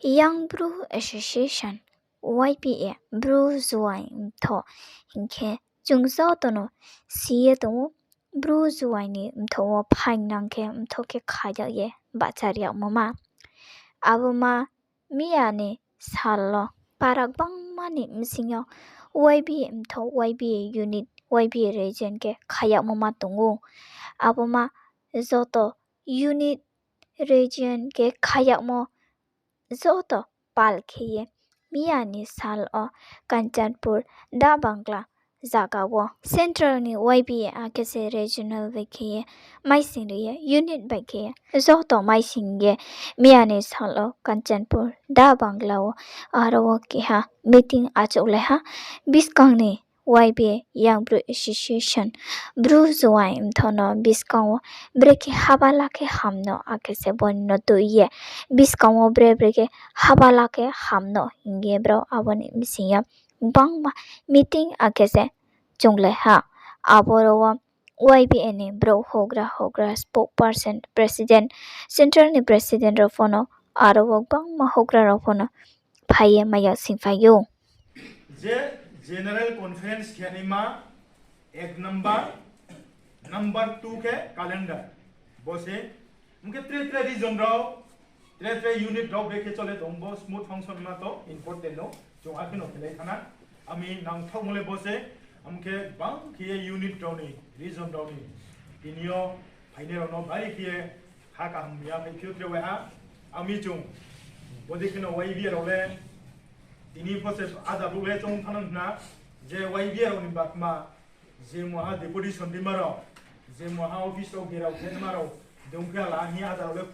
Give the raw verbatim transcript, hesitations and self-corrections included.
Young Bru Association, Y B A, Bru Juaing Mthoh hing khe chung joto no si ye tong ou, Bru Juaing ni mthoh wo phaingnang khe mthoh khe kha yag ye bahcha ri yagmo ma. Abo ma miya ni sal wo para gbangma ni bsing yo Y B A mthoh, Y B A unit, Y B A region khe kha yagmo ma tong ou. Abo ma joto unit, region khe kha yagmo joto pal khe ye miya ni sal wo Kanchanpur Dabangla zaga wo central ni Y B A akhe se regional bai khe ye maising ri ye unit bai khe ye joto maising ye miya ni sal wo Kanchanpur Dabangla wo aro wo keha meeting achouhlai ha. Buskang ni Y B A Young Bru Association, Bru Juaing Mthoh no buskang wo brekhe haba la khe ham no akhe se bo ni no tui ye buskang wo bre brekhe haba la khe ham no hing ye brao abo ni bsing yo gbangma meeting akhe se chounglai ha. Aboro wo Y B A ni brouh houhgra houhgra, spokesperson, president, central ni president rao pho no aro wo gbangma houhgra rao pho no phai ye mai yag singphai ou. Je General Conference khe naima ek number, number two khe calendar. Bo se, ong khe tre tre region rao, tre tre unit rao brekhe chole tong, bo smooth function ma to important no, chung akhe no khelai thana. Ami nangthaohmo le bo se, ong khe bang khe ye unit rao ni, region rao ni, tini yo phainai rao no bari khe ye ha kaham ya phaiphi ou tre waiha. Ami chung, bodei kheno Y B A rao le, tini pho se ada brouh le choung thanng na, je Y B A rao ni bakma, je muha deputation rima rao, je muha office rao gherao khe ma rao, dong khe ala hing ye ada rao le